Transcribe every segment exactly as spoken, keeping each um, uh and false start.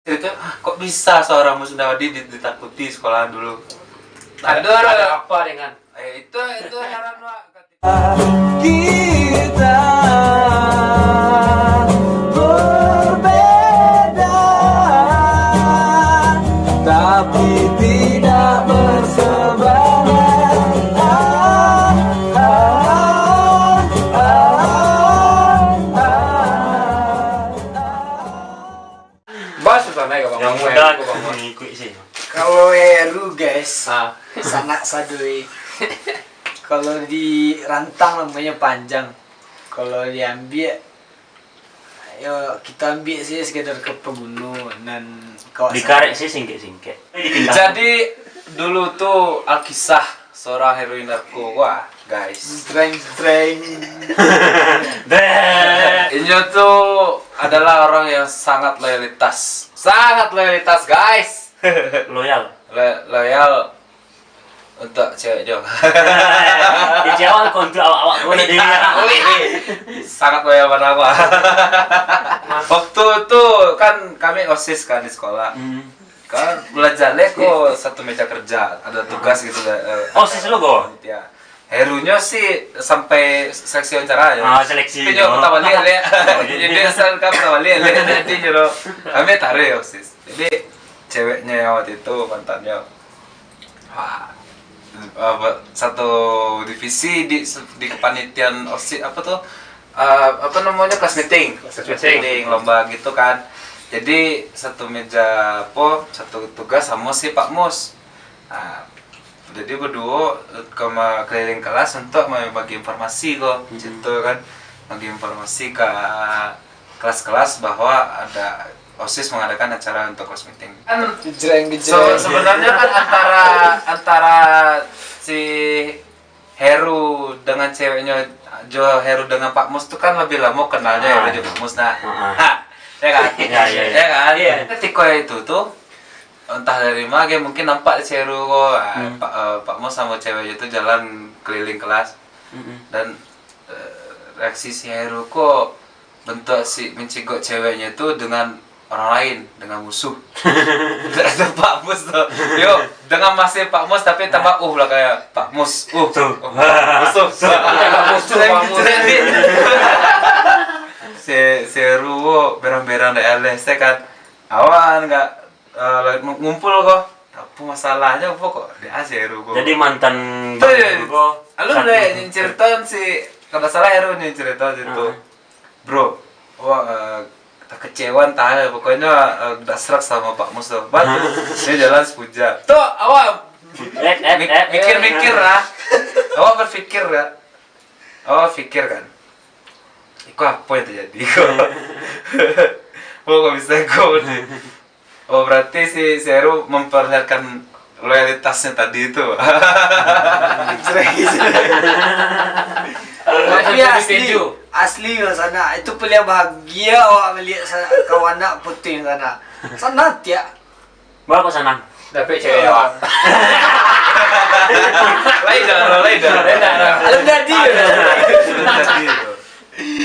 Cerita, "Ah, kok bisa seorang Musnawati di-, ditakuti sekolahan dulu?" Ada, ada apa dengan? Eh, itu, itu heran, Wak. Kita berbeda, tapi tidak berseberangan. Ah, ah, ah, ah, ah. Bahas tu sana, Bang. Yang muda mengikuti sih. Kalau Heru, guys, ah, sanak sadoi. Kalau dirantang namanya panjang. Kalau diambiak, yo, kita ambiak sih sekedar ke pagunu nan kawasan. Dikarek sih singkek-singkek. Jadi, dulu tu, Alkisah seorang heroin narko, wah, guys. Jreng, jreng. Deh. Inyo tu adalah orang yang sangat loyalitas. Sangat loyalitas, guys. Loyal. Lo-, loyal untuk cewek jo. Di cewek kau untuk awak-awak kau tadi. Wih, wih. Sangat loyal pada aku. Waktu tu kan kami OSIS kan di sekolah. Hmm. Kan belajar leh ko satu meja kerja, ada tugas gitu, eh, OSIS lo ko? Ya. Herunyo sih sampai seleksi wawancara ya. Ah, seleksi. Tapi nyo putar balik leh. Jadi asal kan putar balik leh. Jadi nyo kami tarik OSIS. Jadi ceweknya yang waktu itu mantannya. Wah, apa, satu divisi di, di kepanitiaan OSIS, apa tuh? Eh, apa namanya, class meeting. Class meeting. Class meeting, lomba gitu kan. Jadi satu meja apa, satu tugas sama si Pak Mus. Nah, jadi berdua ke ma-, keliling kelas untuk membagi informasi kok, hmm, gitu kan. Bagi informasi ke kelas-kelas bahwa ada OSIS mengadakan acara untuk class meeting. Kan gejreng, so, gejreng. Sebenarnya kan antara, antara si Heru dengan ceweknya, jo Heru dengan Pak Mus tu kan lebih lama kenalnya, ah, Heru jo Pak Mus, nah. Ah. Ha, ya kan? Ya, ya, ya. Ya kan? Iya. Ketika itu tuh, entah dari mana, mungkin nampak di si Heru ko, ah, hmm, Pak, eh, Pak Mus sama ceweknya tuh jalan keliling kelas. Mm-mm. Dan, eh, reaksi si Heru ko bentuk si mencigok ceweknya tu dengan orang lain, dengan musuh. Ada Pak Mus tu. Yo, dengan masih Pak Mus tapi tambah uh lah kayak Pak Mus. Uh, tuh. Uh, Pak Mus tuh. Pak Mus tuh, Pak Mus. Jadi, si, si Heru ko berang-berang dak aleh, saya kan. Awan enggak, eh, ngumpul ko. Apa masalahnyo, apa kok? Dia si Heru ko. Jadi mantan tuh, Bang ya, Heru ko. Alun deh, nyin cerita si, kalau salah Heru nyin cerita situ. Heeh. Bro, wah, eh, takecewa entah, pokoknya, eh, dak serak sama Pak Mus tu. Batu, dia jalan sepuja. Tuh, awak eh, eh, mik-, eh, eh, mikir-mikir lah. Awak berpikir ya. Awak pikir kan. Iko apa yang terjadi? Kok, kok bisa kok? Oh, berarti si, si Heru memperlihatkan loyalitasnya tadi itu. Tapi asli, asli, Bang Sanak. Itu paling bahagia awak melihat sa-, kawan nak putus, Bang Sanak. Sanak tiak? Berapa sanang? Dapek cewek awak. Lain dah, lain dah. Lain dah. Alun jadi. Alun jadi.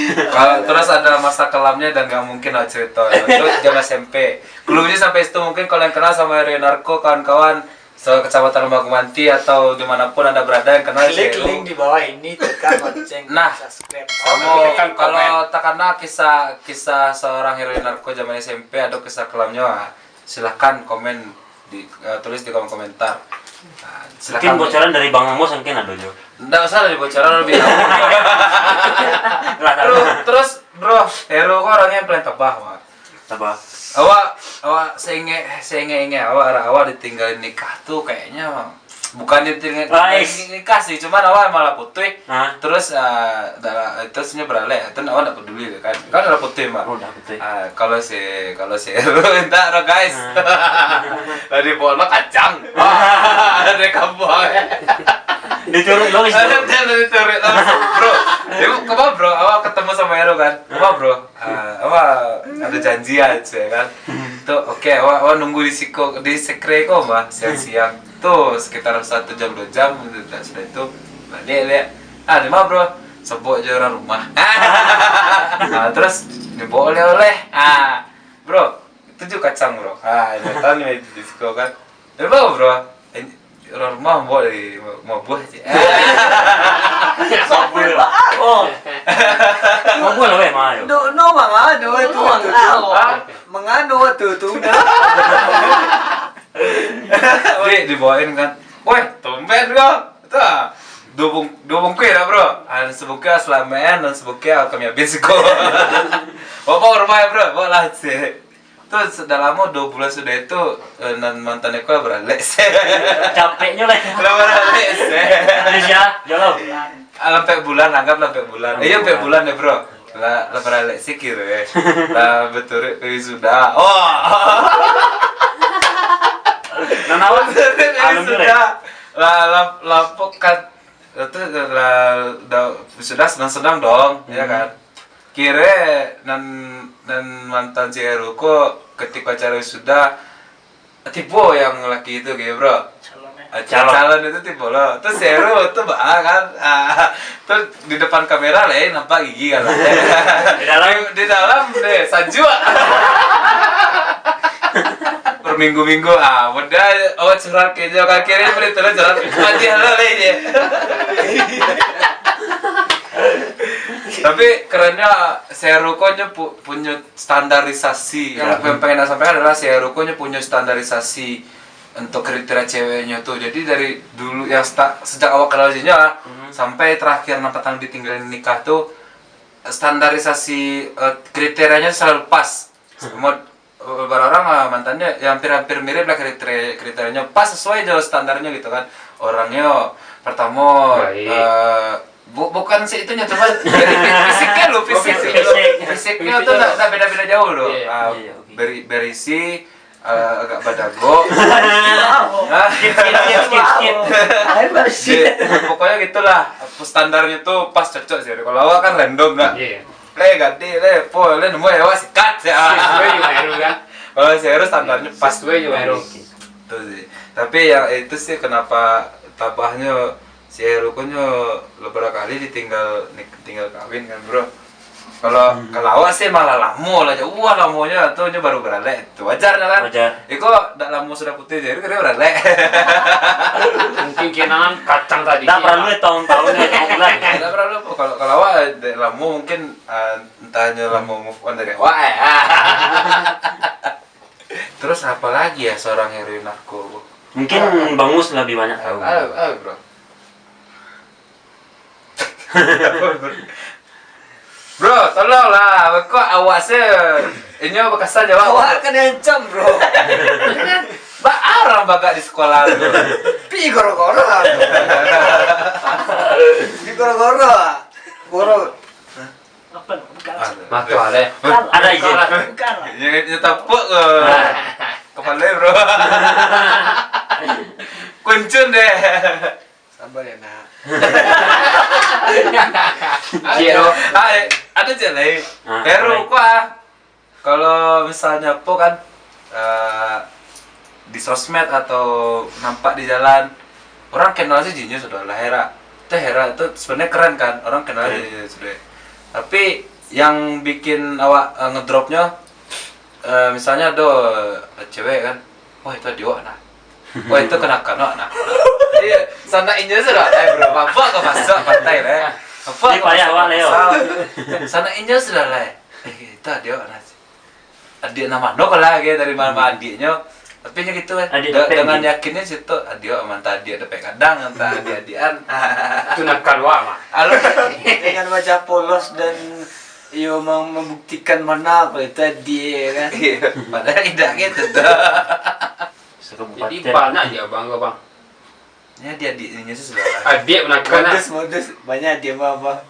Kalau terus ada masa kelamnya dan gak mungkin lah cerita. Itu zaman S M P. Cluenya sampai situ, mungkin kalau yang kenal sama Rio Narko, kawan-kawan, se-, Kecamatan Lumba Gumanti atau dimanapun Anda berada yang kenal. Klik link di bawah ini, tekan lonceng, nah, subscribe. Sama, tekan komen. Kalau terkenal kisah, kisah seorang heroin narko zaman S M P, ada kisah kelamnya, ah, silahkan komen di, eh, tulis di kolom komentar. Nah, mungkin silakan bocoran dari Bang Amos mungkin ada jo. Ndak usah lah dibocoran lebih jauh. Lah, terus, terus, bro, Hero ko orangnya paling tabah, Mak. Tabah. Awak, awak seingat, seingat-ingat awak, awak ditinggalin nikah tu kayaknya, Mak. Bukan ditinggalin nikah sih, cuman awak malah putus. Hah? Terus, ah, dah, terusnya beralih. Itu awak ndak peduli tu kan. Kan udah putus, Mak. Oh, udah putus. Ah, kalau si, kalau si Hero minta, bro, guys. Hah? Lah dibawa lo kacang. Wah, dari kampung. Dicurut lo itu. Ada dia dari cari langsung, bro. Dia, "Kau, bro, awak ketemu sama Hero kan? Kau, bro, ah, awak ada janji aja kan? Tuh, oke, awak, awak nunggu di siko, di sekre ko, mah, siang-siang. Tuh, sekitar satu jam, dua jam, sudah itu, balik, lihat. Ah, di mana, bro? Sebut aja orang rumah." Ah, terus dibawa oleh-oleh. Ah, bro, itu Tujuh kacang, bro. Ah, ini tahu nih di siko kan. Eh, bro, bro. Eh, orang rumah bawa dari mau buah sih. Sabar, Pak. Oh. Mau buah lah, weh, mah, yo. No, no, mangano tu, tu, tu. Ah, Mangano tu, tu, dah. Dek, dibawain kan. Weh, tumben kau. Tuh, ah. Dua bung, dua bungkuih dah, bro. Ah, sebungkuih selamat, dan sebungkuih kami habis kau. Bawa ke rumah ya, bro. Bawa lah, sih. Tu sudah lama, dua bulan sudah itu, eh, nan mantan aku lah beralek, sih. Capeknyo lah. Lah beralek, sih. Malaysia, jauh. Ah, lampek bulan, anggap lampek bulan. Eh, iyo, lampek bulan deh, bro. Lah, lah beralek sih kira, eh. Lah, beturik pergi sudah. Oh. Nan awak Beturik pergi alun sudah. Lah, lah, lah, kan. Itu lah, dah, sudah senang-senang dong, ya kan. Kira nan, nan mantan si Heru ko ketika acara sudah, tibo yang laki itu, gitu, bro. Ah, Calon. Calon itu tibo lo. Terus si Heru tu ba kan. Ah, tu di depan kamera lah, eh, nampak gigi kan. Di dalam. Di dalam deh, sajuak. Berminggu-minggu, ah, udah, oh, curhat kayaknya, kan, kira berita lo curhat. Mati lo lah, ya. Tapi kerennya si Heru ko nyo pu-, punya standarisasi. Yang pengen, pengen nak sampaikan adalah si Heru ko nyo punya standarisasi untuk kriteria ceweknya tu. Jadi dari dulu yang sta-, sejak awal kenal jinyo lah, sampai terakhir nan patang ditinggalin nikah tu, standarisasi, eh, kriterianya selalu pas. Mod-, eh, barang-barang lah mantannya ya hampir-hampir mirip lah kriteria, kriterianya pas sesuai jo standarnya gitu kan. Orangnya pertama, Baik. Eh, bu-, bukan si itunya, cuman dari fi-, fisiknya lo, fisik. Fisik. Fisiknya tuh nggak, nggak beda-beda jauh lo. Iya. Ah, Iya, oke. beri-, berisi, eh, agak badago. Ah. Skip, skip, skip, skip, skip. Air bersih. Jadi, pokoknya gitulah, standarnya tuh pas cocok sih. Kalau awak kan random nggak? Iya. Le gadih, le po, le nemu ya, wah, sikat sih. Sesuai jo Heru kan. Kalau si Heru standarnya pas. Sesuai jo Heru. Itu sih. Tapi yang itu sih kenapa tabahnya si Heru ko nyo beberapa kali ditinggal, tinggal kawin kan, bro. Kalau, kalau awak sih malah lamo lah, jauh lah lamonyo, atau nyo baru beralek. Itu wajar lah kan. Wajar. Iko dak lamo sudah putus, jadi kena beralek. Mungkin kenangan kacang tadi. Tak perlu tahun-tahun, tahun bulan. Dak perlu apa. Kalau, kalau awak dek lamo mungkin, ah, entah nyo lamo move on dari awak, eh. Terus apa lagi ya seorang Heru Winarko? Mungkin Bangus lebih banyak tahu. Ah, ah, bro. Bro, tolonglah, kok awak se inyo bakasan jawab. Awak kan ancam, bro. Ba orang bagak di sekolah tu. Pi goro-goro. Pi goro-goro. Goro. Apa? Bukan. Matuah deh. Ada izin. Nyo, nyo tapuk ke kepala, bro. Kuncun deh. Sabar ya, nak. Ciro. Ah, eh, ada je lain. Ah, Heru lain. Ko ah. Kalau misalnya apa kan, eh, di sosmed atau nampak di jalan, orang kenal sih jinyo sudah lah, Hera. Teh Hera tu sebenarnya keren kan, orang kenal Keren. Jinyo sudah. Tapi yang bikin awak, eh, ngedropnya, eh, misalnya ada cewek kan, wah, itu adiak awak nah. Wah, itu kenakan awak nah. Iya, sanak inyo sudah lah, bro. Apa ke masak pantai lah. Apa Ini payah awak lah, yo. Sanak inyo sudah lah. Eh, itu adiak awak nah. Adiak nan mano ko lah, gitu, dari mano adiaknyo. Tapi nyo gitu kan. Adiak De- dapek dengan gitu. Yakinnya situ, adiak awak mantah adiak dapek kadang, mantah adiak-adiakan. Itu nakal wak mah. Alun. Dengan wajah polos dan iyo mem- membuktikan mana kalau itu dia, kan. Iya, padahal tidak gitu tuh. Jadi Sekabupaten. banyak je abang kau bang. Ya, dia di ininya sih sudah lah. Adik menakal nak. Modus, modus, banyak dia mah, bang.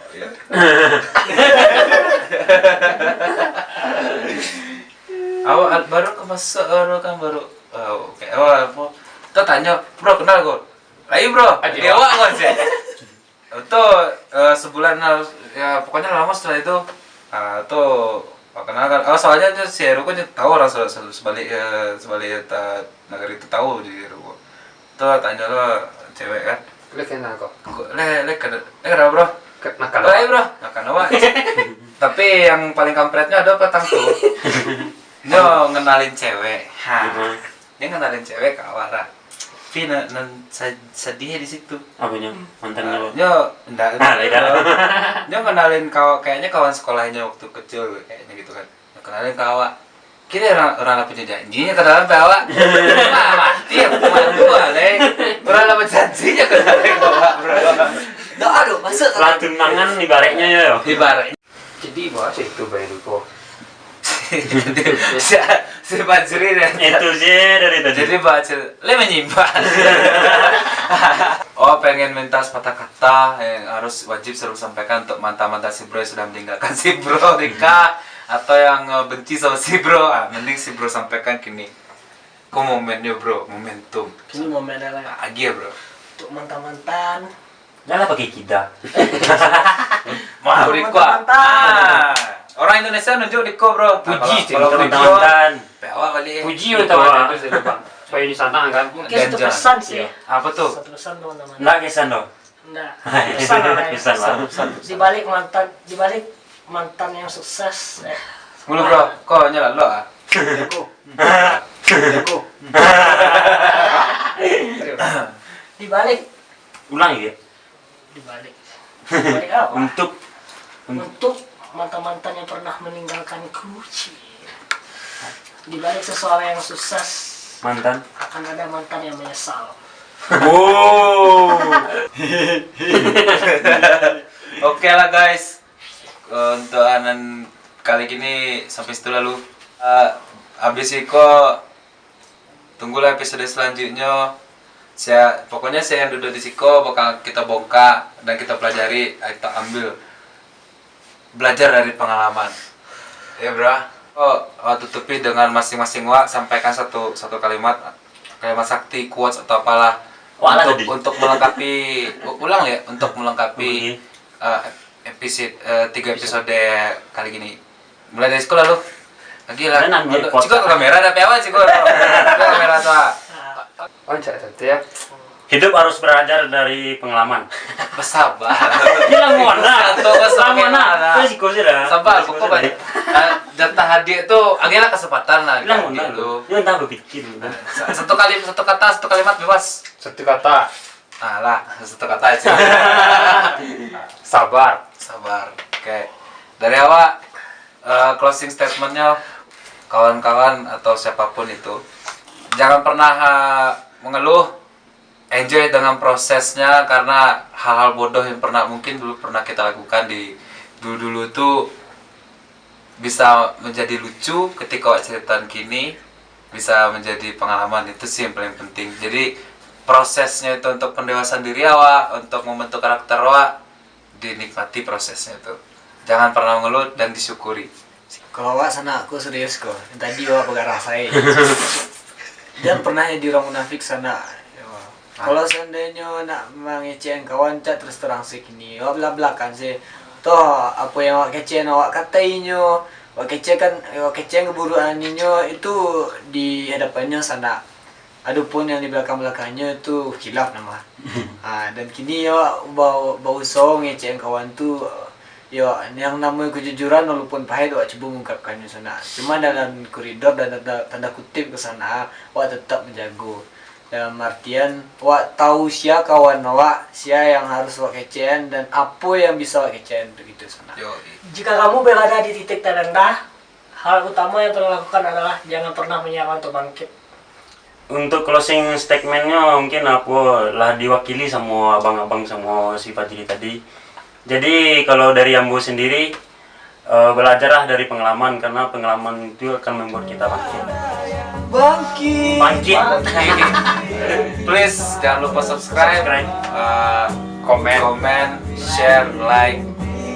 Awak al- baru ke masuk, baru kan, baru, oh, oke, oh, apa? Kita tanya, "Bro, kenal kau?" "Lain, bro." Adik Dia awak kau sih. Itu, eh, sebulan lah, ya, pokoknya lama setelah itu. Ah, tu, kenal kan. Oh, soalnya tu si Heru kan tahu lah se- se- sebalik, eh, sebalik ta- nagari tu tahu di Heru. Tu tanya lo cewek kan. Lu kenal kau. Aku, "Le, le, kada, le, kada, bro?" Ke- Nakal "Baik, wak. bro." Nah, kan awak. Tapi yang paling kampretnya ada patang tu. Nyo ngenalin cewek. Ha. Heeh. Nyo ngenalin cewek ka awak lah. Tapi nan, nan sa-, sadih di situ. Aponyo? Mantan Ah, lo? Nyo ndak. Ah, ndak. Nyo ngenalin kawan, kayaknya kawan sekolahnyo waktu kecil, kayaknya gitu kan. Nyo kenalin ka awak. Kira urang, urang lah punyo janji, nyo kenalan ka awak. Wah, mati aku malu, alai. Urang lah bajanji, nyo kenalin ka awak, bro. Doa tu, masuk. Lah tunangan ibaratnyo, yo. Ibaratnyo. Jadi, bahas itu bae lupo. Si, si Fajri dah. Itu je dari tadi. Jadi, baca, le menyimpang. Oh, pengen minta sepatah kata yang harus wajib selalu sampaikan untuk mantan-mantan si bro yang sudah meninggalkan si bro, Rika, atau yang, eh, benci sama si bro. Ah, mending si bro sampaikan kini. Ko momennya, bro, momentum. Kini momennya lah. Ah, agiah, bro. Untuk mantan-mantan, Janganlah pakai kida. Wah, Riko. Mantap, mantap. Ah, orang Indonesia nunjuk Riko, bro. Puji, kalau, kalau teman-teman. Puji awak balik. Puji, Riko, awak. Itu sih, Bang. Supaya di sana, kan. Mungkin satu pesan sih. Iya. Apa tuh? Satu pesan, teman-teman. Nggak kesan, dong. Nggak. Pesan lah, ya. Pesan lah. Di balik mantan, di balik mantan yang sukses, eh. Mulu, bro. Kok hanya lalu, ah? Jago. Jago. Di balik Ulang, ya? Di balik. Di balik apa? Untuk, un- Untuk mantan-mantan yang pernah meninggalkanku, cie. Di balik seseorang yang sukses, Mantan. akan ada mantan yang menyesal. Wow. Oke lah, guys. Eh, untuk anan kali kini sampai situ lalu. Eh, habis iko, tunggulah episode selanjutnyo. Sia, pokoknya sia yang duduk di siko bakal kita bongkar dan kita pelajari, kita ambil belajar dari pengalaman. Ya, bro. Oh, oh, tutupi dengan masing-masing wak sampaikan satu, satu kalimat, kalimat sakti, quotes atau apalah. Wak lah untuk, tadi. Untuk melengkapi, u-, ulang ya, untuk melengkapi, Oke. eh, episode, eh, tiga episode kali gini. Mulai dari sekolah lu. Lagi lah. Mana ambil Aduh, kotak? Ciko ke kamera, tapi awal ciko. Ciko kamera tu, ah. Lancar satu ya. Hidup harus belajar dari pengalaman. Bersabar. Ini lah mana? Satu, Lah mana? Mana? Itu siko sih dah. Sabar, Siko pokok sih dah. Banyak. Ah, jatah hadiah tu, agilah kesempatan lah. Bilang Hadiah mana? Lu. Dia entah berpikir. Sa-, satu kali, satu kata, satu kalimat bebas. Satu kata. Ah, lah, satu kata aja. Sabar. Sabar. Oke. Dari awak, eh, closing statementnya, kawan-kawan atau siapapun itu, jangan pernah, eh, mengeluh, enjoy dengan prosesnya, karena hal-hal bodoh yang pernah, mungkin dulu pernah kita lakukan di dulu-dulu itu bisa menjadi lucu ketika awak ceritakan kini, bisa menjadi pengalaman, itu sih yang paling penting. Jadi, prosesnya itu untuk pendewasaan diri awak, untuk membentuk karakter awak, dinikmati prosesnya itu. Jangan pernah mengeluh dan disyukuri. Kalau awak sanak, aku serius ko. Yang tadi awak bagarah sae. Jan pernah jadi urang munafik sanak. Yo. Ah. Kalau seandainyo nak mangecek kawan, cak terus terang se kini. Awak belak-belakan se. Toh, apo yang awak kecek, awak katai inyo. Awak kecek kan, awak kecek keburukan inyo itu di hadapannyo sanak. Adopun yang di balakang-balakannyo tu khilaf namo. Ha, dan kini awak ba-, bausaho ngecek kawan tu, yo, yang namo kejujuran walaupun pahit awak cubo mengungkapkannyo sanak. Cuma dalam koridor dan tanda, tanda kutip ko sanak, awak tetap menjago. Dalam artian, awak tahu sia kawan awak, sia yang harus awak kecekan, dan apo yang bisa awak kecekan untuk itu sanak. Yo. Jika kamu berada di titik terendah, hal utama yang perlu lakukan adalah jangan pernah menyerah untuk bangkit. Untuk closing statementnyo mungkin apo lah diwakili samo abang-abang samo si Fajri tadi. Jadi kalau dari ambo sendiri, eh, belajarlah dari pengalaman karena pengalaman itu akan membuat kita bangkit. Bangkit. Bangkit. Please jangan lupa subscribe, Subscribe. eh, komen, Komen. Share, like,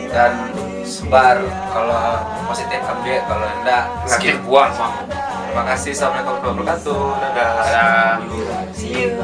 dan sebar. Kalau positif ambil, kalau enggak skip. Negatif buang, Bang. Terima kasih. Assalamualaikum warahmatullahi wabarakatuh. Dadah. Dadah. See you.